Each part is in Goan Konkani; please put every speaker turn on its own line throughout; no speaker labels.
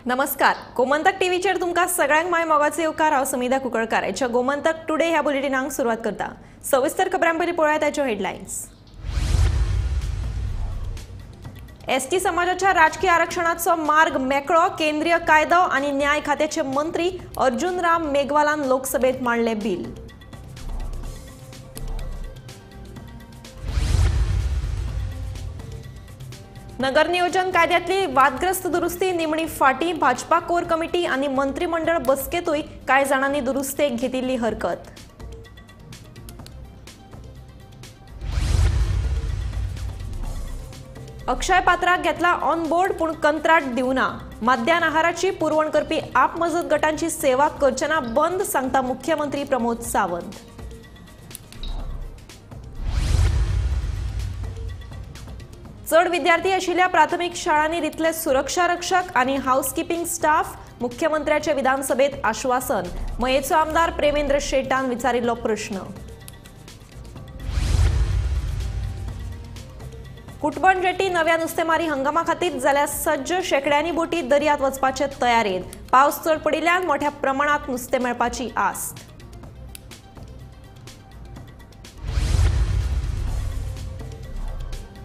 नमस्कार, गोमंतक टीव्हीचेर तुमकां सगळ्यांक my मोगाचो येवकार. हांव सुमिधा कुंकळकार हाच्या गोमंतक टुडे ह्या बुलेटिनाक सुरवात करता. सविस्तर खबरां पयलीं पळोवया ताच्यो हेडलायन्स. एसटी समाजाच्या राजकीय आरक्षणाचो मार्ग मेकळो, केंद्रीय कायदो आनी न्याय खात्याचे मंत्री अर्जुन राम मेघवालान लोकसभेत मांडले बिल. नगर नियोजन कायद्यातली वादग्रस्त दुरुस्ती निमणी फाटी, भाजपा कोर कमिटी आणि मंत्रिमंडळ बसकेतूय कांय जाणांनी दुरुस्तेक घेतिल्ली हरकत. अक्षय पात्राक घेतला ऑन बोर्ड, पूण कंत्राट दिवना. मध्यान आहाराची पुरवण करपी आप मजत गटांची सेवा करचना बंद, सांगता मुख्यमंत्री प्रमोद सावंत. चड विद्यार्थी आशिल्ल्या प्राथमिक शाळांनी दितले सुरक्षा रक्षक आनी हाऊसकीपिंग स्टाफ, मुख्यमंत्र्याचे विधानसभेत आश्वासन. मयेचो आमदार प्रेमेंद्र शेटान विचारिल्लो प्रश्न. कुटबण जेटी नव्या नुस्तेमारी हंगामा खातीर जाल्यार सज्ज, शेकड्यांनी बोटी दर्यांत वचपाचे तयारेंत. पावस चड पडिल्ल्यान मोठ्या प्रमाणात नुस्तें मेळपाची आस्त.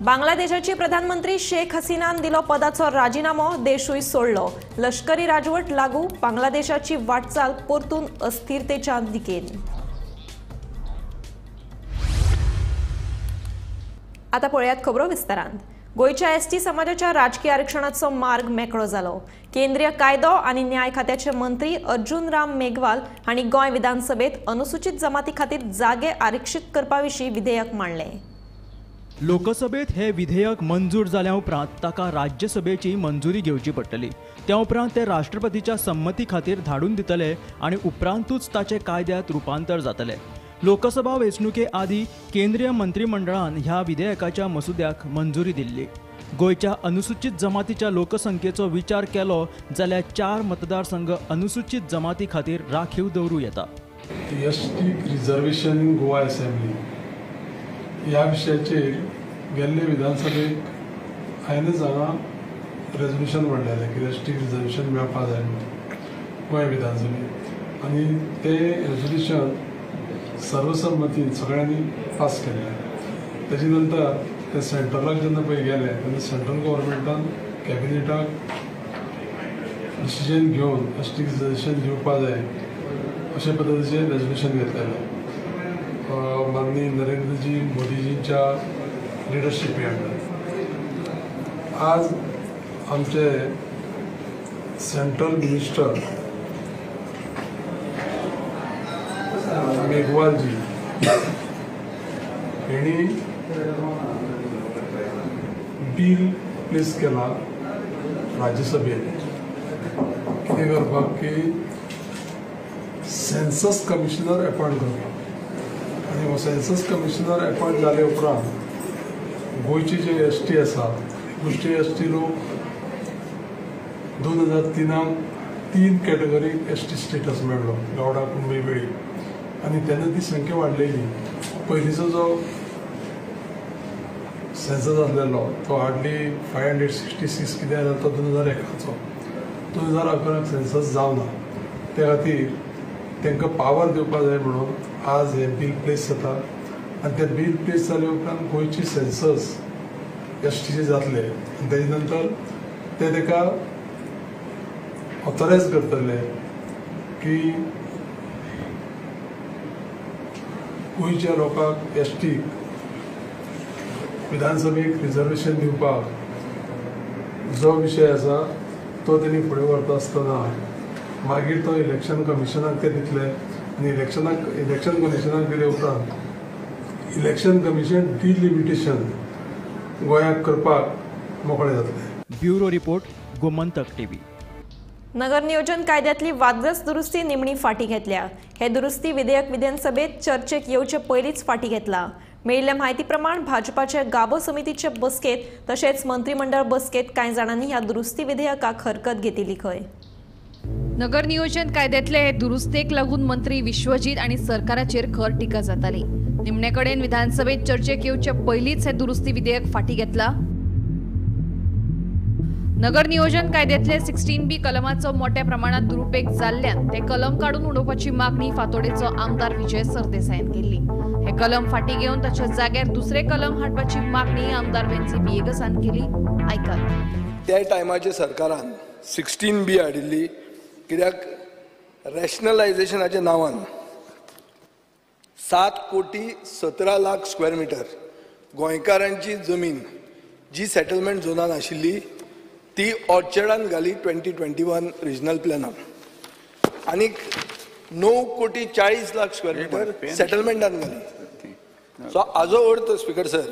बांगलादेशाची प्रधानमंत्री शेख हसीनान दिलो पदाचो राजीनामो, देशूय सोडलो. लष्करी राजवट लागू, बांगलादेशाची वाटचाल परतून अस्थिरतेच्या दिकेन. आता पळयात खबरो विस्तारान. गोंयच्या एसटी समाजाच्या राजकीय आरक्षणाचो मार्ग मेकळो जालो. केंद्रीय कायदो आनी न्याय खात्याचे मंत्री अर्जुन राम मेघवाल हांणी गोंय विधानसभेत अनुसूचित जमाती खातीर जागे आरक्षीत करपा विशीं विधेयक मांडलें.
लोकसभेत हे विधेयक मंजूर जाल्या उपरांत ताका राज्यसभेची मंजुरी घेवची पडटली. त्या उपरांत ते राष्ट्रपतीच्या संमती खातीर धाडून दितले आनी उपरांतूच ताचे कायद्यात रुपांतर जातले. लोकसभा वेंचणुके आदी केंद्रीय मंत्रिमंडळान ह्या विधेयकाच्या मसुद्याक मंजुरी दिल्ली. गोंयच्या अनुसूचित जमातीच्या लोकसंख्येचो विचार केलो जाल्यार 4 मतदारसंघ अनुसूचित जमाती खातीर राखीव दवरूं येता.
ST reservation in Goa assembly ह्या विशयाचेर गेल्ले विधानसभेक हांवेंच हांगा रेजोल्युशन मांडलेलें की एस टी रिजर्वेशन मेळपा जाय म्हणून गोंय विधानसभेक, आनी तें रेजोल्युशन सर्वसम्मतीन सगळ्यांनी पास केल्लें. तेजे नंतर ते सेंट्रलाक जेन्ना पळय गेले तेन्ना सेंट्रल गव्हर्मेंटान कॅबिनेटाक डिसिजन घेवन एस टी रिजर्वेशन दिवपा जाय अशे पद्दतीचें रेजोल्युशन घेतलेलें माननीय नरेंद्रजी मोदीजींच्या लिडरशिपी अंडर. आज आमचे सेंट्रल मिनिस्टर मेघवालजी हेणी बील प्लेस केला राज्यसभेत कितें करपाक की सेन्सस कमिशनर अपॉयंट करपाक. आनी हो सेन्सस कमिशनर अपॉयंट जाले उपरांत गोंयची जे एस टी आसा, गोंयचे एस टी लोक 2003 3 कॅटेगरीक एस टी स्टेटस मेळ्ळो, गावडा, कुणबी, वेळी, आनी तेन्ना ती संख्या वाडलेली. पयलींचो जो सेन्सस आसलेलो तो हार्डली 566 कितें आसलो तो 2001चो. 2011 सेन्सस जावना, ते खातीर तांकां पावर दिवपा जाय म्हणून आज हें बील प्लेस जाता. आनी तें बील प्लेस जाले उपरांत गोंयची सेन्सस एस टीचे जातले आनी तेजे नंतर ते ताका ऑथरायज करतले की गोंयच्या लोकांक एस टीक विधानसभेक रिजर्वेशन दिवपाक जो विशय आसा तो तेणी फुडें व्हरता आसतना मागीर तो इलेक्शन कमिशनाक ते दितले आनी इलेक्शन कमिशनाक दिले उपरांत इलेक्शन कमिशन डिलिमिटेशन गोंयाक करपाक मोकळें जातलें.
Bureau report, Gomantak TV.
नगर नियोजन कायद्यातली वादग्रस्त दुरुस्ती निमणी फाटी घेतल्या. हे दुरुस्ती विधेयक विधानसभेत चर्चेक येवचे पयलींच फाटी घेतला. मेळिल्ल्या म्हायती प्रमाण भाजपाचे गाबो समितीचे बसकेत तशेंच मंत्रिमंडळ बसकेत कांय जाणांनी ह्या दुरुस्ती विधेयकाक हरकत घेतिल्ली खंय.
नगर नियोजन कायद्यातले हे दुरुस्तेक लागून मंत्री विश्वजीत आनी सरकाराचेर खर टिका जाताली. निमणे कडेन विधानसभेत चर्चेक येवचे पयलींच हे दुरुस्ती विधेयक फाटी घेतला. नगर नियोजन कायद्यातले 16B कलमाचो मोठ्या प्रमाणात दुरुपेग जाल्ल्यान ते कलम काडून उडोवपाची मागणी फातोडेचो आमदार विजय सरदेसायान केल्ली. हे कलम फाटी घेवन ताच्या जाग्यार दुसरे कलम हाडपाची मागणी आमदार वेन्झी व्हिएगसान केली. आयकात.
त्या टायमाचे सरकारान 16B हाडिल्ली कित्याक रॅशनलायझेशनाच्या नांवान 7,17,00,000 स्क्वेअर मिटर गोंयकारांची जमीन जी सेटलमेंट झोनान आशिल्ली ती ऑर्चर्डान घाली 2021 रिजनल प्लॅनान, आनीक 9,40,00,000 स्क्वेअर मिटर सेटलमेंटान घाली. सो हाजो अर्थ स्पीकर सर,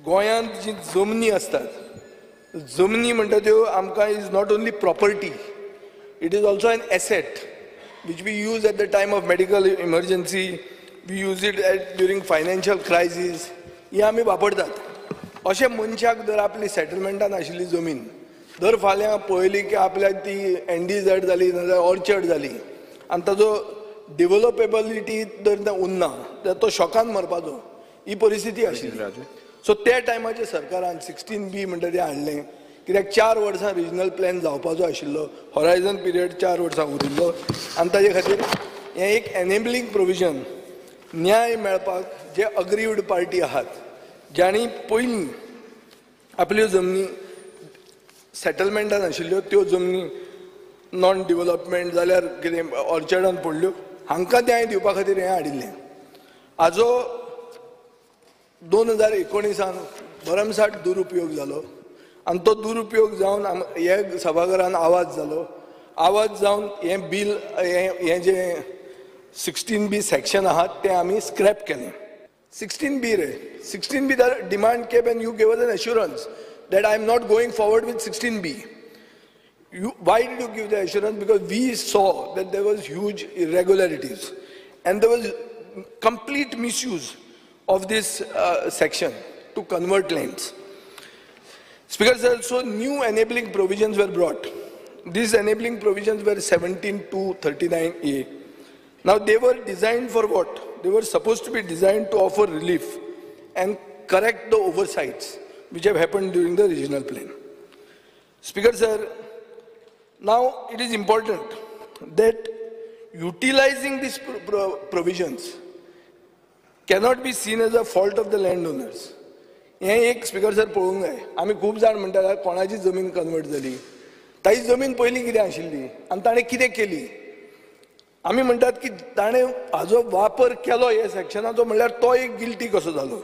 गोंयांत जी जमनी आसतात, जमनी म्हणटा त्यो आमकां is not only property, it is also an asset which we use at the time of medical emergency, we use it at during financial crisis, ही आमी वापरतात. अशें मनशाक जर आपली सेटलमेंटान आशिल्ली जमीन दर फाल्यां पळयली की आपल्याक ती NDZ जाली नाजाल्यार ऑर्चर्ड जाली आनी ताजो डेवलपेबिलिटी जर उरना जाल्यार तो शॉकान मरपाचो, ही परिस्थिती आशिल्ली. सो त्या टायमाचेर सरकारान 16B म्हणटा तें हाडलें कित्याक 4 वर्सां रिजनल प्लॅन जावपाचो आशिल्लो, हॉरायझन पिरियड 4 वर्सां उरिल्लो आनी ताजे खातीर हें एक एनेबलिंग प्रोविजन न्याय मेळपाक जे अग्रीव्ड पार्टी आहात जांणी पयलीं आपल्यो जमनी सेटलमेंटान आशिल्ल्यो त्यो जमनी नॉन डिवलपमेंट जाल्यार कितें ऑर्चर्डान पडल्यो, हांकां न्याय दिवपा खातीर हें हाडिल्लें. हाजो 2019 भरमसाठ दुरुपयोग जालो आनी तो दुरुपयोग जावन हे सभाघरान आवाज जालो, आवाज जावन हें बील हें जें 16B section आहा तें आमी स्क्रॅप केलें. 16B रे, 16B the demand came and you gave us an assurance that I am not going forward with 16B. Why did you give the assurance? Because we saw that there was huge irregularities and there was complete misuse of this section to convert lands. Speaker sir, so new enabling provisions were brought. These enabling provisions were 17 to 39A. Now they were designed for what? They were supposed to be designed to offer relief and correct the oversights which have happened during the regional plan. Speaker sir, now it is important that utilizing these provisions cannot be seen as a fault of the landowners. हें एक स्पीकर सर पळोवंक जाय. आमी खूब जाण म्हणटात कोणाची जमीन कन्वर्ट जाली, ताची जमीन पयलीं कितें आशिल्ली आनी ताणें कितें केली. आमी म्हणटात की ताणें हाजो वापर केलो हे सेक्शनाचो म्हणल्यार तो एक गिल्टी कसो जालो,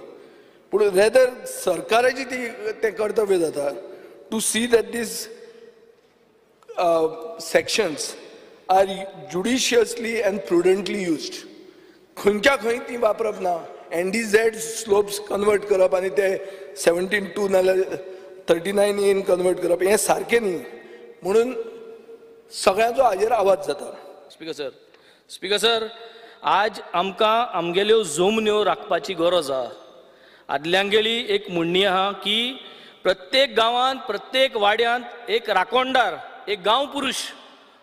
पूण रेदर सरकाराची ती तें कर्तव्य जाता to see that these sections are judiciously and prudently used. खंयच्या खंय ती वापरप ना, NDZ slopes convert करप आनी ते 17(2 नाल्यार 39A convert करप हें सारकें न्ही, म्हणून सगळ्यांचो हाजेर आवाज जाता.
स्पीकर सर, स्पीकर सर, आज आमकां आमगेल्यो जमन्यो राखपाची गरज आहा. आदल्यांगेली एक म्हणणी आहा की प्रत्येक गांवांत प्रत्येक वाड्यांत एक राखणदार, एक गांव पुरुश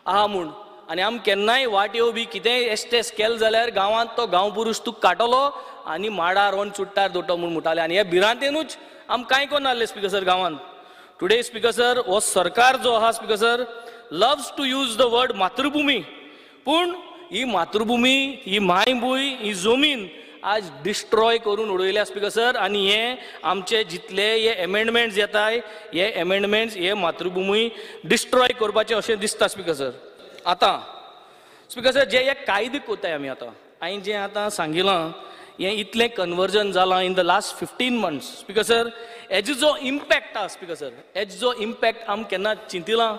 आहा म्हूण, आनी आम केन्नाय वाट्यो बी कितेंय एस्टेस केलें जाल्यार गांवांत तो गांव पुरुश तुका काडटलो आनी माडार ओन चुट्टार दोडटलो म्हूण म्हणटाले. आनी ह्या भिरांतेनूच आम कांय करनासले स्पीकर सर गांवांत. टुडे स्पीकर सर, हो सरकार जो आहा speaker sir loves to use the word मातृभूमी, पूण ही मातृभूमी, ही मायभूंय, ही जमीन आज डिस्ट्रॉय करून उडयल्या स्पीकर सर. आनी हे आमचे जितले हे एमेंडमेंट्स येताय, हे एमेंडमेंट्स हे मातृभूमी डिस्ट्रॉय करपाचे अशें दिसता स्पीकर सर. आतां स्पीकर सर, जे हे कायदे कोताय आमी आतां, हांवें जें आतां सांगिलां हें इतलें कन्वर्जन जालां in the last 15 months speaker sir, हेजो जो इम्पॅक्ट आसा स्पीकर सर, हेजो जो इम्पॅक्ट आमी केन्ना चिंतिलां?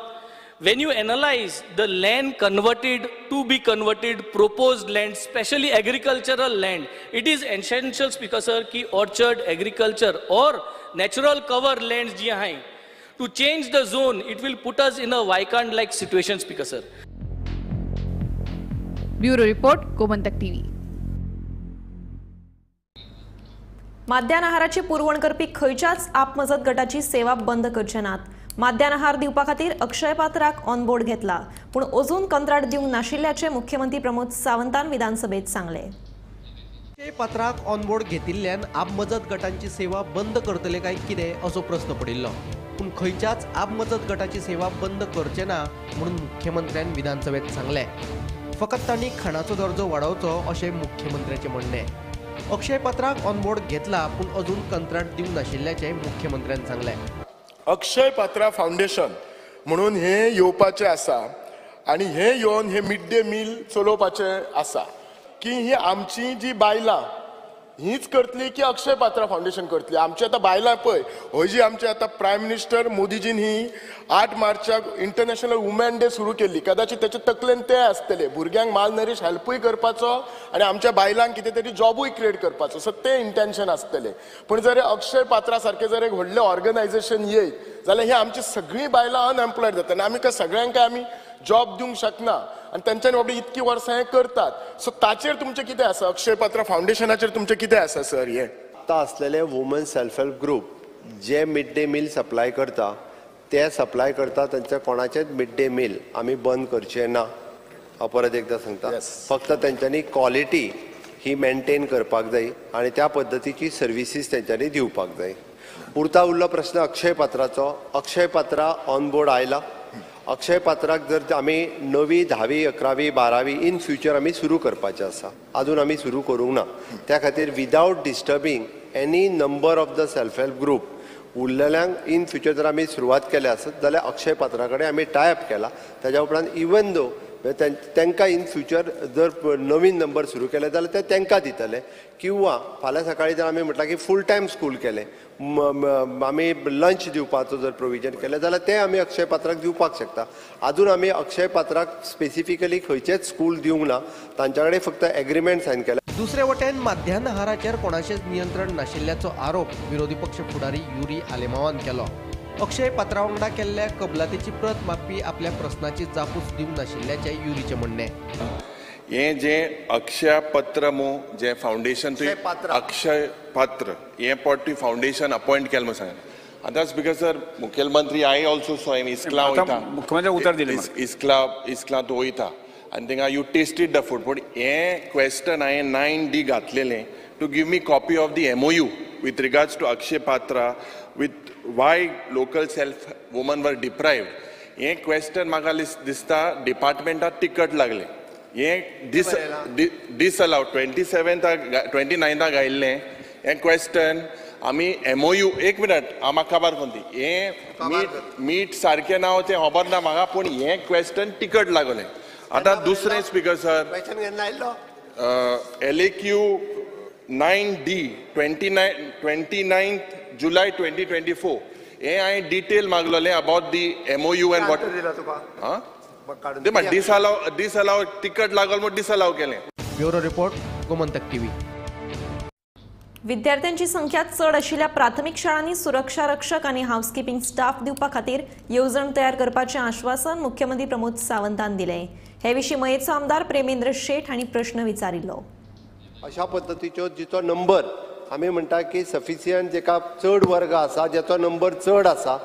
When you analyze the land converted to be converted, proposed land, especially agricultural land, it is essential, Speaker sir, ki orchard, agriculture or natural cover lands ji hain, to change the zone, it will put us in a Vaikand like situation, Speaker sir.
Bureau Report, Gomantak TV.
माध्यान आहाराची पुरवण करपी खंयच्याच आपमजत गटाची सेवा बंद करचे नात. माध्यान आहार दिवपा खातीर अक्षय पात्राक ऑन बोर्ड घेतला, पूण अजून कंत्राट दिवंक नाशिल्ल्याचे मुख्यमंत्री प्रमोद सावंतान विधानसभेत सांगले.
अक्षय पात्राक ऑन बोर्ड घेतिल्ल्यान आपमजत गटांची सेवा बंद करतले काय कितें असो प्रस्न पडिल्लो. पूण खंयच्याच आप मजत गटाची सेवा बंद करचे ना म्हणून मुख्यमंत्र्यान विधानसभेत सांगलें. फकत तांणी खाणाचो दर्जो वाडोवचो अशें मुख्यमंत्र्याचें म्हणणें. अक्षय पात्राक ऑन बोर्ड घेतला पूण अजून कंत्राट दिवंक नाशिल्ल्याचें मुख्यमंत्र्यान सांगलें.
अक्षय पात्रा फावंडेशन म्हणून हे येवपाचें आसा आनी हे येवन हे मिड डे मील चलोवपाचें आसा की ही आमची जी बायलां हीच करतली की अक्षय पात्रा फावंडेशन करतली. आमची आतां बायलां पळय हय जी आमची आतां प्रायम मिनिस्टर मोदीजीन ही 8 मार्चाक इंटरनॅशनल वुमन डे सुरू केल्ली, कदाचित तेच्या तकलेन ते आसतले भुरग्यांक मालनरीश हेल्पूय करपाचो आनी आमच्या बायलांक कितें तरी जॉबूय क्रिएट करपाचो, सो तें इंटेन्शन आसतलें. पूण जर अक्षय पात्रा सारकें जर एक व्हडलें ऑर्गनायजेशन येयत जाल्यार ही आमची सगळीं बायलां अनएम्प्लॉयड जाता आनी आमी काय सगळ्यांक काय आमी जॉब दिवंक शकना आनी तेंच्यांनी बाबडी इतकी वर्सां हें करतात. सो ताचेर तुमचें कितें आसा, अक्षय पात्रा फावंडेशनाचेर तुमचें कितें आसा सर? हे
आतां आसलेले वुमन सेल्फ हेल्प ग्रूप जे मिड डे मील सप्लाय करता ते सप्लाय करता तांच्या कोणाचेच मिड डे मील आमी बंद करचे ना, हांव परत एकदां सांगता. फक्त तेंच्यांनी क्वॉलिटी ही मेनटेन करपाक जाय आनी त्या पद्दतीची सर्विसीस तेंच्यांनी दिवपाक जाय. उरता उरलो प्रश्न अक्षय पात्राचो. अक्षय पात्रा ऑन बोर्ड आयला. अक्षय पात्राक जर आमी 9वी 10वी 11वी 12वी इन फ्युचर आमी सुरू करपाचें आसा, आजून आमी सुरू करूंक ना. त्या खातीर without disturbing any number of the self help group उरलेल्यांक in future जर आमी सुरवात केल्या आसत जाल्यार अक्षय पात्रा कडेन आमी टाय अप केला. ताज्या उपरांत इवन दो तांकां इन फ्युचर जर नवीन नंबर सुरू केले जाल्यार ते तांकां दितले, किंवा फाल्यां सकाळीं जर आमी म्हटलां की फूल टायम स्कूल केलें, आमी लंच दिवपाचो जर प्रोविजन केलें जाल्यार तें आमी अक्षय पात्राक दिवपाक शकता. आजून आमी अक्षय पात्राक स्पेसिफिकली खंयचेच स्कूल दिवंक ना, तांच्या कडेन फक्त एग्रीमेंट सायन केला.
दुसरे वटेन माध्यान्ह आहाराचेर कोणाचेच नियंत्रण नाशिल्ल्याचो आरोप विरोधी पक्ष फुडारी युरी आलेमावान केलो. अक्षय पात्रा वांगडा केल्ल्या कबलातीची प्रत मागपी आपल्या प्रस्नाची जापूच दिवंक नाशिल्ल्याचें युरीचें म्हणणें.
हें जें अक्षय पत्र मो जें फावंडेशन अक्षय पात्र हें पट तुवें फावंडेशन अपॉयंट केलें म्हूण सांगलें. आतां स्पीकर सर मुखेलमंत्री I also so हांवें इस्कला वयता,
मुख्यमंत्री उतर दिलें,
इस्कला इस्कला तूं वयता आनी थिंगा you tasted the food. पूण हें क्वेश्चन हांवें 9D घातलेलें to give me copy of the MOU with regards to Akshaya Patra with why local self women were deprived. हें क्वेश्चन म्हाका दिसता डिपार्टमेंटाक तिकट लागलें. हें डिसअलाव 27 29 घायिल्लें हें क्वेश्चन आमी MOU. एक मिनट हांव म्हाका खबर कोण ती हें मीठ सारकें ना तें खबर ना म्हाका, पूण हें क्वेश्चन तिकट लागलें. आतां दुसरें speaker sir LAQ 9D 29 July 2024 हें हांवें detail मागलेलें about the MOU and what disallow disallow ticket लागल म्हूण डिसअलाव केलें.
Bureau report, Gomantak TV.
विद्यार्थ्यांची संख्या चड आशिल्ल्या प्राथमिक शाळांनी सुरक्षा रक्षक आनी हावसकिपिंग स्टाफ दिवपा खातीर येवजण तयार करपाचें आश्वासन मुख्यमंत्री प्रमोद सावंतान दिलें. हे विशीं मयेचो आमदार प्रेमेंद्र शेट हांणी प्रश्न विचारिल्लो.
अशा पद्दतीच्यो जिचो नंबर आमी म्हणटा की सफिशियंट, जेका चड वर्ग आसा, जेचो नंबर चड आसा,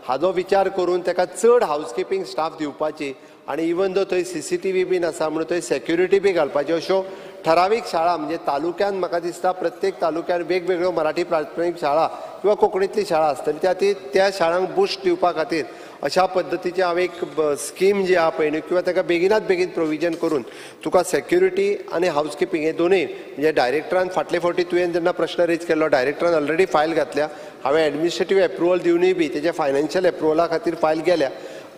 हाजो विचार करून ताका चड हावसकिपिंग स्टाफ दिवपाची आनी इवन दो थंय CCTV बीन आसा म्हणून थंय सेक्युरिटी बी घालपाची. अश्यो ठरावीक शाळा म्हणजे तालुक्यान म्हाका दिसता प्रत्येक तालुक्यान वेगवेगळ्यो मराठी प्राथमीक शाळा किंवा कोंकणींतली शाळा आसतली, त्या ती त्या शाळांक बुस्ट दिवपा खातीर अशा पद्दतीची हांव एक स्कीम जी आहा पळय न्हू, किंवा ताका बेगिनात बेगीन प्रोविजन करून तुका सेक्युरिटी आनी हावसकिपिंग हे दोनूय म्हणजे डायरेक्टरान फाटले फावटी तुवें जेन्ना प्रश्न रेज केल्लो, डायरेक्टरान ऑलरेडी फायल घातल्या, हांवें एडमिनिस्ट्रेटीव एप्रुवल दिवनूय बी तेजे फायनान्शियल एप्रुवला खातीर फायल गेल्या,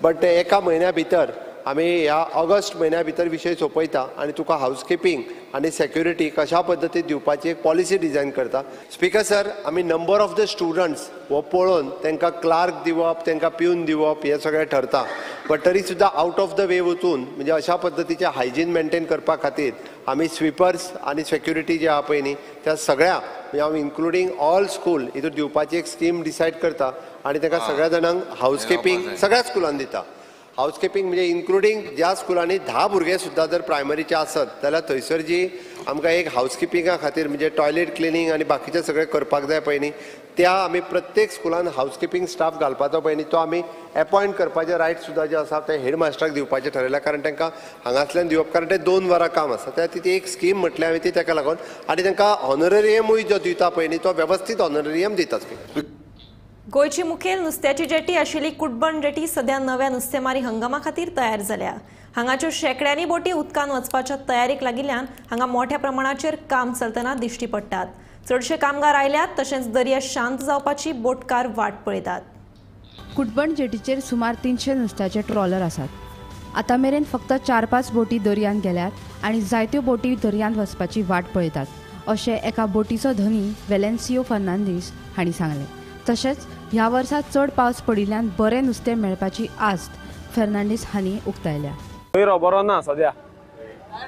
बट एका म्हयन्या भितर आमी ह्या ऑगस्ट म्हयन्या भितर विशय सोंपयता आनी तुका हावसकिपिंग आनी सेक्युरिटी कशा पद्दतीन दिवपाची एक पॉलिसी डिजायन करता. स्पीकर सर, आमी नंबर ऑफ the students हो पळोवन तांकां क्लार्क दिवप, तांकां प्यून दिवप हें सगळें ठरता, बट तरी सुद्दां आउट ऑफ the way वचून म्हणजे अशा पद्दतीचें हायजीन मेनटेन करपा खातीर आमी स्विपर्स आनी सेक्युरिटी जी आहा पळय न्ही त्या सगळ्या म्हणजे हांव इन्क्लुडींग ऑल स्कूल हितून दिवपाची एक स्कीम डिसायड करता आनी तांकां सगळ्या जाणांक हावसकिपिंग सगळ्या स्कुलान दिता. हावसकिपिंग म्हणजे इन्क्लुडींग ज्या स्कुलांनी 10 भुरगे सुद्दां जर प्रायमरीचे आसत जाल्यार थंयसर जी आमकां एक हावसकिपिंगा खातीर म्हणजे टॉयलेट क्लिनींग आनी बाकीचें सगळें करपाक जाय पळय न्ही, त्या आमी प्रत्येक स्कुलान हावसकिपिंग स्टाफ घालपाचो पळय न्ही तो आमी एपॉयंट करपाचे रायट सुद्दां जे आसा ते हेडमास्टराक दिवपाचें ठरयलां, कारण तांकां हांगासल्यान दिवप, कारण ते 2 वरां काम आसा. त्या ती एक स्कीम म्हटल्यार हांवें ती ताका लागून आनी तांकां ऑनरेरियमूय जो दिता पळय न्ही तो वेवस्थीत ऑनरेरियम दिता.
गोंयची मुखेल नुस्त्याची जेटी आशिल्ली कुटबण जेटी सध्या नव्या नुस्तेमारी हंगामा खातीर तयार जाल्या. हांगाच्यो शेंकड्यांनी बोटी उदकांत वचपाच्या तयारीक लागिल्ल्यान हांगा मोठ्या प्रमाणाचेर काम चलतना दिश्टी पडटात. चडशे कामगार आयल्यात, तशेंच दर्या शांत जावपाची बोटकार वाट पळयतात.
कुटबण जेटीचेर सुमार 300 नुस्त्याचे ट्रॉलर आसात. आतां मेरेन फक्त 4-5 बोटी दर्यांत गेल्यात आनी जायत्यो बोटी दर्यांत वचपाची वाट पळयतात अशें एका बोटीचो धनी वेलेन्सियो फर्नांडीस हांणी सांगलें. तशेंच ह्या वर्सा चड पावस पडिल्ल्यान बरें नुस्तें मेळपाची आस्त फर्नांडीस हांणी उक्तायल्या.
दयरो बरो ना सद्या,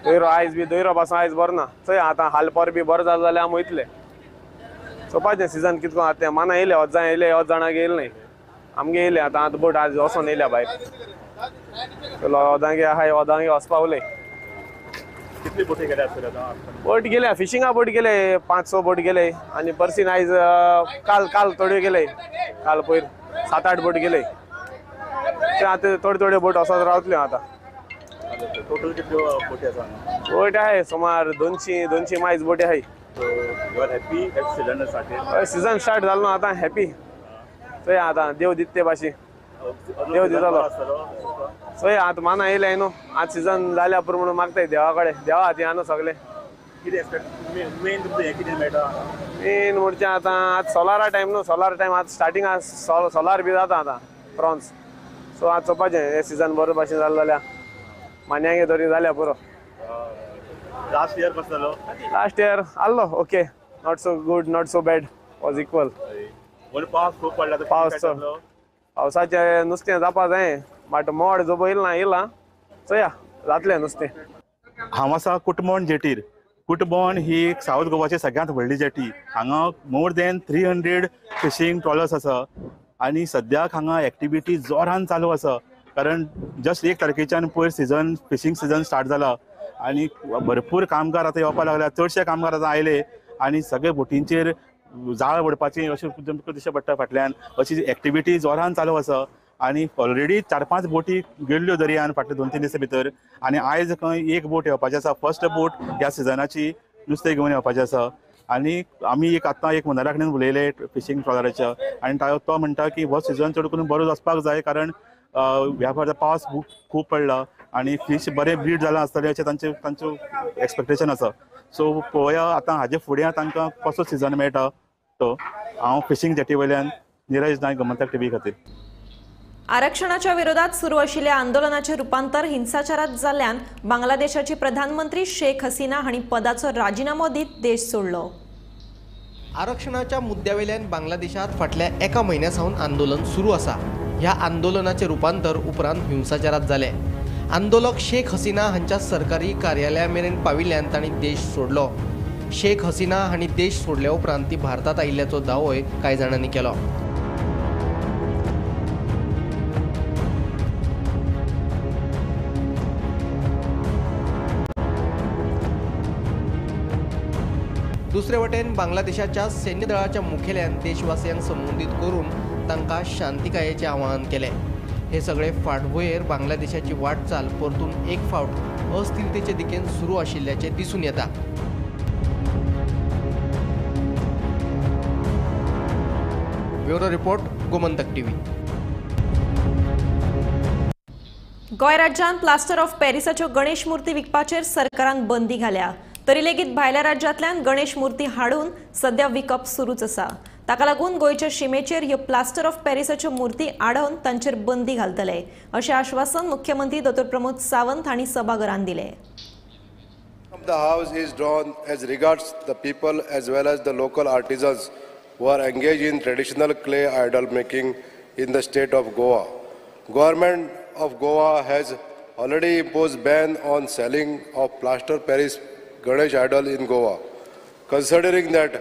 दयरो आयज बी दयरो पासून आयज बरो ना. चोय आतां हालपर बी बरो जालो जाल्यार आमी वयतले. चोवपाचें सिजन कितको आहा तें. माना येयले वच येयले, वच जाणां येयले न्हय आमगे येयले. आतां आतां बोट आज वचोन येयल्या भायर. ओदांगे आहाय, ओदांगे वचपा उलय.
कितली बोटी गेल्या?
बोट गेल्या फिशिंगा बोट गेले 5-6 बोट गेले आनी पर्सीन आयज काल काल थोड्यो गेले. काल पयर 7-8 बोट गेले. ते आतां थोड्यो थोड्यो बोट वचत रावतल्यो. आतां
टोटल कितल्यो बोटी आसा?
बोट आहे सुमार 200 मायज बोटी आहे. सिजन स्टार्ट जालो आतां हॅपी. चोय आतां देव दित ते भाशेन, देव दितलो. चोय आतां माना येयले न्हू, आतां सिजन जाल्या पुरो म्हणून मागताय देवा कडेन. देवा हाती न्हू सगळें. मेन म्हणचे आतां आतां सोलारा टायम न्हू, सोलार टायम आतां स्टार्टींग आतां सोलार बी जाता आतां प्रॉन्स. सो आतां चोवपाचें हें सिजन बरो भाशेन जालें जाल्यार मान्यांगे तरी जाल्या पुरो.
लास्ट इयर कसो जालो?
लास्ट इयर आहलो okay, not so good not so bad, was equal.
पावस खूब पडला.
पावस पावसाचें नुस्तें जावपा जाय, बट मोड जो येयला येयला चोया जातलें नुस्तें.
हांव आसा कुटबण जेटीर. कुटबण ही एक सावथ गोवाची सगळ्यांत व्हडली जेटी. हांगा मोर दॅन 300 फिशींग ट्रॉलर्स आसा आनी सद्याक हांगा एक्टिविटी जोरान चालू आसा. कारण जस्ट 1 तारखेच्यान पयर सिजन फिशींग सिजन स्टार्ट जाला आनी भरपूर कामगार आतां येवपाक लागल्या. चडशे कामगार आतां आयले आनी सगळे बोटींचेर जाळ ओडपाची अशें दिश्टी पडटा फाटल्यान. अशी एक्टिविटी जोरान चालू आसा आनी ऑलरेडी 4-5 बोटी गेल्ल्यो दर्यान फाटले 2-3 दिसां भितर. आनी आयज खंय एक बोट येवपाची आसा, फर्स्ट बोट ह्या सिजनाची नुस्तें घेवन येवपाचें आसा. आनी आमी एक आतां एक मनरा कडेन उलयले फिशींग ट्रॉलराच्या आनी तो म्हणटा की हो सिजन चड करून बरो वचपाक जाय, कारण ह्या फावट पावस खूब पडला आनी फीश बरें ब्रीड जालां आसतलें अशें तांचें एक्सपेक्टेशन आसा. सो पळोवया आतां हाजे फुडें तांकां कसो सिजन मेळटा तो. हांव फिशींग जेटी वयल्यान निरज नायक, गोमंतक टीव्ही खातीर.
आरक्षणाच्या विरोधात सुरू आशिल्ल्या आंदोलनाचे रूपांतर हिंसाचारात जाल्ल्यान बांगलादेशाची प्रधानमंत्री शेख हसीना हांणी पदाचो राजीनामो दीत देश सोडलो.
आरक्षणाच्या मुद्द्यावेल्यान बांगलादेशात फाटल्या एका म्हयन्या सावन आंदोलन सुरू आसा. ह्या आंदोलनाचे रूपांतर उपरांत हिंसाचारात जालें. आंदोलक शेख हसीना हांच्या सरकारी कार्यालया मेरेन पाविल्ल्यान तांणी देश सोडलो. शेख हसीना हांणी देश सोडल्या उपरांत ती भारतात आयिल्ल्याचो दावोय कांय जाणांनी केलो. दुसरे वटेन बांगलादेशाच्या सैन्य दळाच्या मुखेल्यान देशवासियांक संबोधीत करून तांकां शांतिकायेचें आवाहन केलें. हे सगळे फाटभुंयेर बांगलादेशाची वाटचाल परतून एक फावट अस्थिरतेचे दिकेन सुरू आशिल्ल्याचें दिसून येता. Bureau report, Gomantak TV.
Goa राज्यांत प्लास्टर ऑफ पॅरिसाच्यो गणेश मूर्ती विकपाचेर सरकारान बंदी घाल्या. तरी लेगीत भायल्या राज्यांतल्यान गणेश मूर्ती हाडून सध्या विकप सुरूच आसा. ताका लागून गोंयच्या शिमेचेर ह्यो प्लास्टर ऑफ पॅरिसाच्यो मूर्ती आडोवन तांचेर बंदी घालतले अशें आश्वासन मुख्यमंत्री डॉ प्रमोद सावंत हांणी सभाघरांत दिलें.
The house is drawn as regards the people as well as the local artisans who are engaged in traditional clay idol making in the state of Goa. Government of Goa has already imposed ban on selling of plaster Paris Ganesh idol in Goa. Considering that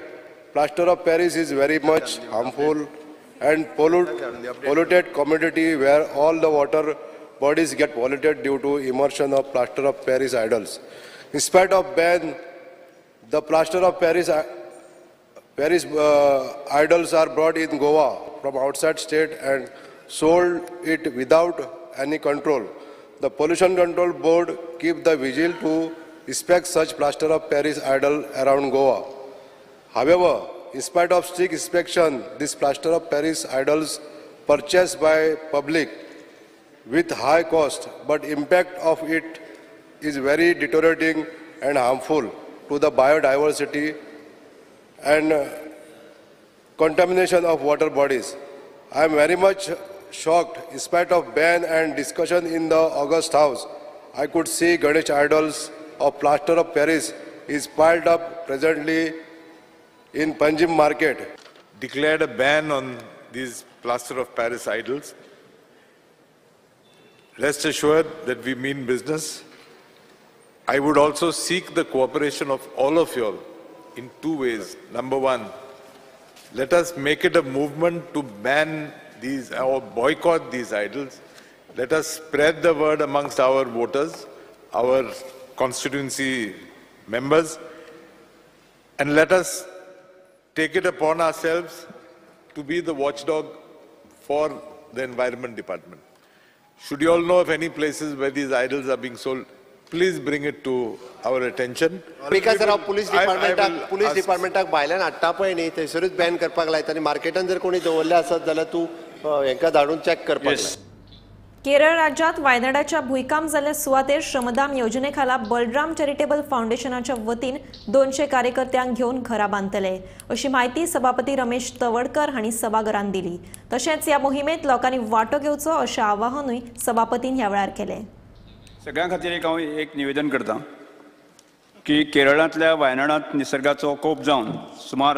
plaster of Paris is very much harmful and polluted commodity where all the water bodies get polluted due to immersion of plaster of Paris idols. In spite of ban, the plaster of Paris idols are brought in Goa from outside state and sold it without any control. The Pollution Control Board keep the vigil to inspect such plaster of Paris idol around Goa. However, In spite of strict inspection, this plaster of Paris idols purchased by public with high cost, but impact of it is very deteriorating and harmful to the biodiversity and contamination of water bodies. I am very much shocked. In spite of ban and discussion in the August House, I could see Ganesh idols of plaster of Paris is piled up presently in Panjim market.
Declared a ban on these plaster of Paris idols. Rest assured that we mean business. I would also seek the cooperation of all of you all in two ways. Number one, let us make it a movement to ban these or boycott these idols. Let us spread the word amongst our voters, our constituency members, and let us take it upon ourselves to be the watchdog for the Environment Department. Should you all know of any places where these idols are being sold, please bring it to our attention.
Because sir, police डिपार्टमेंटाक भायल्यान हाडटा पळय न्ही, थंयसरूच बॅन करपाक लायता आनी मार्केटान जर कोणी दवरले आसत जाल्यार तूं हेंकां धाडून चॅक करपाक लाय.
केरळ राज्यात वायनाडाच्या भुंयकांप जाल्ल्या सुवातेर श्रमदान योजनेखाला बलराम चॅरिटेबल फाउंडेशनाच्या वतीन 200 कार्यकर्त्यांक घेवन घरां बांदतले अशी म्हायती सभापती रमेश तवडकर हांणी सभाघरांत दिली. तशेंच ह्या मोहिमेंत लोकांनी वांटो घेवचो अशें आवाहनूय सभापतीन ह्या वेळार केलें.
सगळ्यां खातीर एक हांव एक निवेदन करता की केरळांतल्या वायनाडांत निसर्गाचो कोप जावन सुमार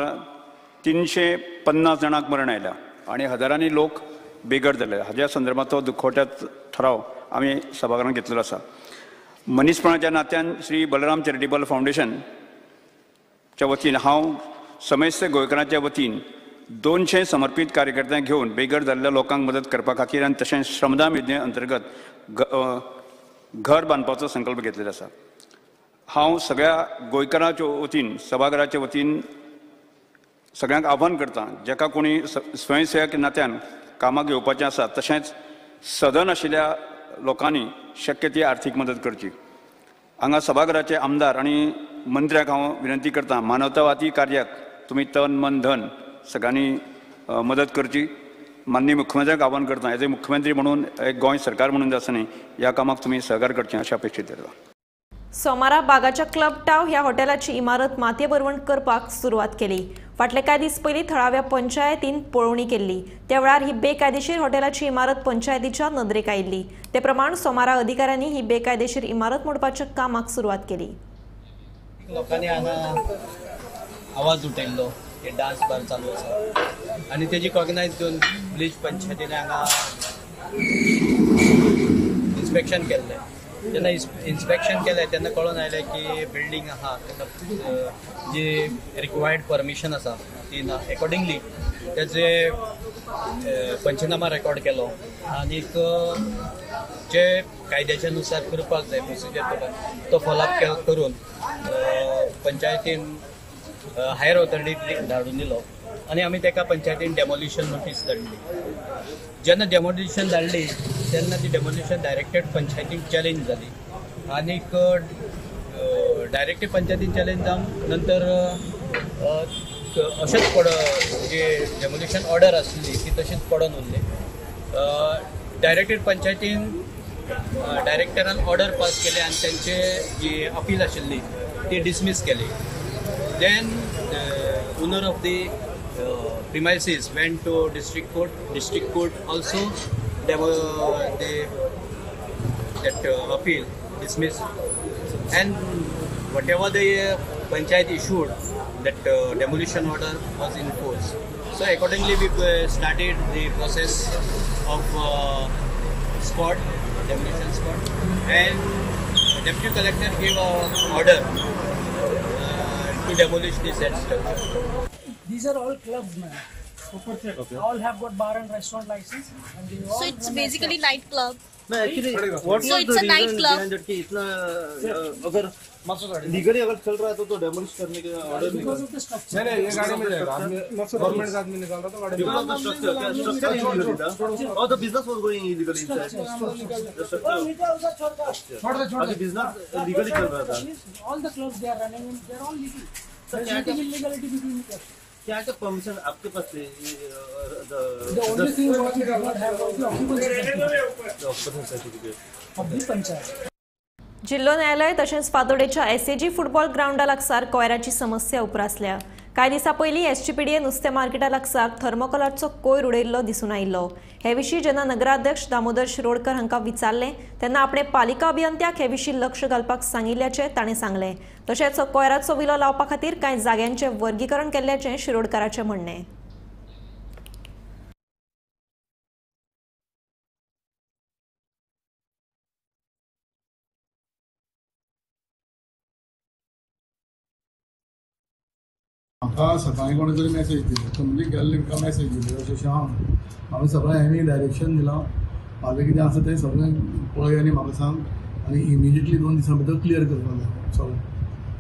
350 जाणांक मरण आयल्या आनी हजारांनी लोक बेघर जाले. हाज्या संदर्भांत दुखवट्यात ठराव आमी सभाघरांत घेतलेलो आसा. मनीसपणाच्या नात्यान श्री बलराम चॅरिटेबल फाउंडेशनच्या वतीन हांव समेस्त गोंयकारांच्या वतीन 200 समर्पीत कार्यकर्त्यांक घेवन बेघर जाल्ल्या लोकांक मदत करपा खातीर आनी तशेंच श्रमदान योजने अंतर्गत घर बांदपाचो संकल्प घेतलेलो आसा. हांव सगळ्या गोंयकारांच्या वतीन सभाघराच्या वतीन सगळ्यांक आव्हान करता, जाका कोणी स्वयंसेवक नात्यान कामाक येवपाचें आसा तशेंच सदन आशिल्ल्या लोकांनी शक्य ती आर्थीक मदत करची. हांगा सभाघराचे आमदार आनी मंत्र्याक हांव विनंती करता, मानवतावादी कार्याक तुमी तन मन धन सगळ्यांनी मदत करची. माननीय मुख्यमंत्र्यांक आव्हान करता, एज ए मुख्यमंत्री म्हणून एक गोंय सरकार म्हणून आसा न्ही, ह्या कामाक तुमी सहकार करचें अशें अपेक्षीत धरता.
सोमारा बागाच्या क्लब टाव ह्या हॉटेलाची इमारत मातये भरवण करपाक सुरवात केली. फाटले कांय दीस पयलीं थळाव्या पंचायतीन पळोवणी केल्ली. त्या वेळार ही बेकायदेशीर हॉटेलाची इमारत पंचायतीच्या नदरेक आयिल्ली. ते प्रमाण सोमारा अधिकाऱ्यांनी ही बेकायदेशीर इमारत मोडपाच्या कामाक सुरवात केली.
लोकांनी हांगा आवाज उठयल्लो की डान्स बार चालू आसा आनी तेजी कॉग्नायज घेवन पुलीस पंचायतीन हांगा इन्स्पेक्शन केल्लें. जेन्ना इन्स्पेक्शन केलें तेन्ना कळोन आयलें की बिल्डींग आहा तेका जी रिक्वायर्ड परमिशन आसा ती ना. एकॉर्डिंगली तेजे पंचनामा रेकॉर्ड केलो आनीक जे कायद्याच्या नुसार करपाक जाय प्रोसिजर तो फॉलोअप करून पंचायतीन हायर ऑथॉरिटीक धाडून दिलो आनी आमी तेका पंचायतीन डेमोलिशन नोटीस धाडली. जेन्ना डेमोलिशन धाडली तेन्ना ती डेमोलिशन डायरेक्टेड पंचायतीक चॅलेंज जाली आनीक डायरेक्टेड पंचायतीन चॅलेंज जावन नंतर अशेंच पड जी डेमोलिशन ऑर्डर आसली ती तशीच पडून उरली. डायरेक्टेड पंचायतीन डायरेक्टरान ऑर्डर पास केले आनी तेंचे जी अपील आशिल्ली ती डिसमीस केली. Then the owner of the premises went to district court. District court also that appeal dismissed, and whatever the panchayat issued, that demolition order was in force. So accordingly we started the process of squad, demolition squad, and deputy collector gave a order to demolish this structure.
These are all clubs, man. Okay. All have got bar and restaurant license. And they all
so it's basically nightclub.
No, actually, what
so it's a nightclub.
कि इतना अगर लीगली अगर चल रहा है तो डेमोलिश करने के ऑर्डर नहीं.
Because of the structure.
नहीं ये गाड़ी में जाएगा. गवर्नमेंट का आदमी निकाल रहा तो गाड़ी में.
Because of the structure Aur the business was going illegally inside. छोड़ दे बिजनेस लीगली चल रहा था.
All the clubs they are running, they are all legal. There is nothing illegality between the clubs.
क्या क्या परमिशन आपके पास थे?
The only thing what we did not have was the occupancy
certificate
of the panchayat.
जिल्हो न्यायालय तशेंच फातोडेच्या एसएजी फुटबॉल ग्रावंडा लागसार कोयराची समस्या उप्रासल्या. कांय दिसां पयलीं एसजीपीडीए नुस्तें मार्केटा लागसार थर्मोकोलाचो कोयर उडयल्लो दिसून आयिल्लो. हे विशीं जेन्ना नगराध्यक्ष दामोदर शिरोडकर हांकां विचारलें तेन्ना आपणें पालिका अभियंत्याक हे विशीं लक्ष घालपाक सांगिल्ल्याचें ताणें सांगलें. तशेंच कोयराचो विलो लावपा खातीर कांय जाग्यांचें वर्गीकरण केल्ल्याचें शिरोडकाराचें म्हणणें.
म्हाका सकाळीं कोणें तरी मॅसेज दिली, म्हणजे गेल्ले म्हाका मॅसेज दिली अशें अशें हांव हांवें सगळें हांवें डायरेक्शन दिलां. फाल्यां कितें आसा तें सगळें पळय आनी म्हाका सांग आनी इमिजिएटली 2 दिसां भितर क्लियर करपाक जाय सगळें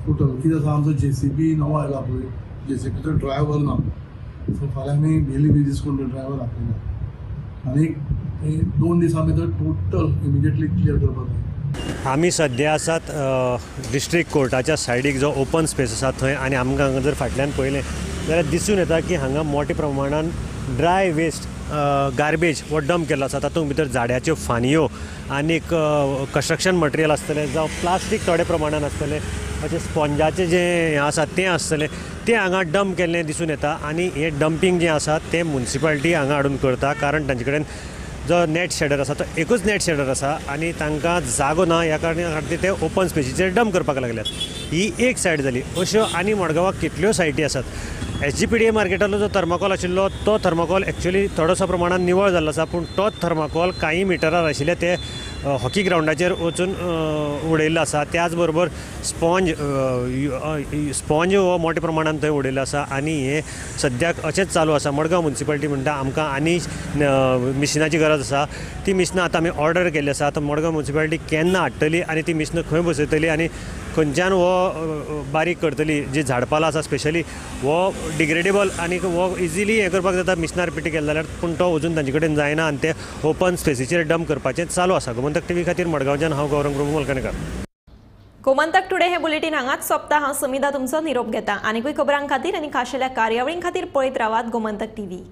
टोटल. कितें आसा आमचो जेसीबी नवो आयला पळय, जेसीबीचो ड्रायव्हर ना, सो फाल्यां आमी डेली बेजीस कोण ड्रायव्हर आपयला आनी 2 दिसां भितर टोटल इमिजिएटली क्लियर करपाक जाय.
आमी सद्या आसात डिस्ट्रिक्ट कोर्टाच्या सायडीक जो ओपन स्पेस आसा थंय, आनी आमकां हांगा जर फाटल्यान पळयलें जाल्यार दिसून येता की हांगा मोठ्या प्रमाणान ड्राय वेस्ट गार्बेज हो डंप केल्लो आसा. तातूंत भितर झाडाच्यो फांदयो आनीक कंस्ट्रक्शन मटेरियल आसतलें, जावं प्लास्टीक थोडे प्रमाणान आसतलें, अशें स्पोंजाचें जें हें आसा तें आसतलें, तें हांगा डंप केल्लें दिसून येता. आनी हें डंपींग जें आसा तें मुन्सिपालिटी हांगा हाडून करता, कारण तांचे कडेन जो नेट शेडर आसा तो एकूच नेट शेडर आसा आनी तांकां जागो ना, ह्या कारणान खातीर ते ओपन स्पेसीचेर डंप करपाक लागल्यात. ही एक सायड जाली. अश्यो आनी मडगांवाक कितल्यो सायटी आसात. एसजीपीडीए मार्केटांतलो जो थर्माकोल आशिल्लो तो थर्माकोल एक्चुअली थोडोसो प्रमाणान निवळ जाल्लो आसा, पूण तोच थर्माकोल कांय मिटरार आशिल्ले ते हॉकी ग्रावंडाचेर वचून उडयल्लो आसा. त्याच बरोबर स्पॉन्ज स्पॉन्ज हो मोठ्या प्रमाणान थंय उडयल्लो आसा आनी हें सद्याक अशेंच चालू आसा. मडगांव मुन्सिपालिटी म्हणटा आमकां आनी मिशिनाची गरज आसा, ती मिशिनां आतां आमी ऑर्डर केल्ली आसा. आतां मडगांव मुन्सिपालिटी केन्ना हाडटली आनी ती मिशिनां खंय बसयतली आनी खंयच्यान हो बारीक करतली, जी झाडपाला आसा स्पेशली हो डिग्रेडेबल आनी हो इजिली हें करपाक जाता मिशिनार पिटी केलें जाल्यार, पूण तो अजून तांचे कडेन जायना आनी ते ओपन स्पेसीचेर डंप करपाचें चालू आसा. गोमंतक टीव्ही खातीर मडगांवच्यान हांव गौरंग प्रभू मलकणेकर.
गोमंतक टुडे हे बुलेटीन हांगाच सोंपता. हांव समिधा तुमचो निरोप घेता. आनीकूय खबरां खातीर आनी खाशेल्या कार्यावळीं खातीर पळयत रावात गोमंतक टीव्ही.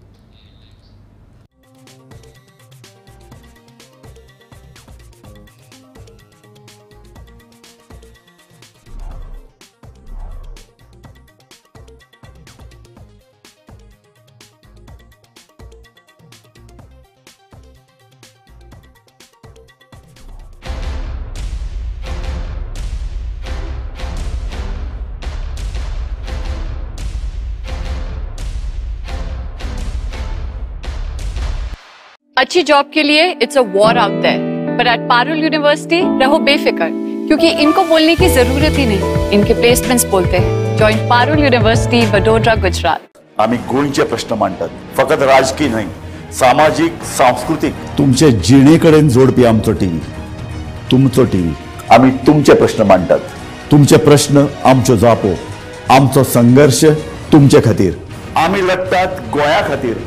अच्छी जॉब के लिए it's a war out there, पर एट पारुल यूनिवर्सिटी रहो बेफिक्र, क्योंकि इनको बोलने की जरूरत ही नहीं, इनके प्लेसमेंट्स बोलते हैं। Join Parul university, Vadodara, Gujarat.
आम्ही गोंयचे प्रश्न मांडतात, फकत राजकीय न्हय, सामाजीक, सांस्कृतीक, तुमचे जिणेकडेन जोडपी आमचो टीव्ही, तुमचो टीव्ही। आम्ही तुमचे प्रश्न मांडतात, तुमचे प्रश्न आमच्यो जापो, आमचो संघर्ष तुमचे खातीर। आम्ही लढतात गोंया खातीर,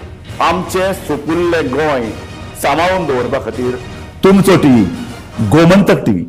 आमचे सुपुल्ले गोंय सांबाळून दवरपा खातीर। तुमचो टीव्ही, गोमंतक टीव्ही।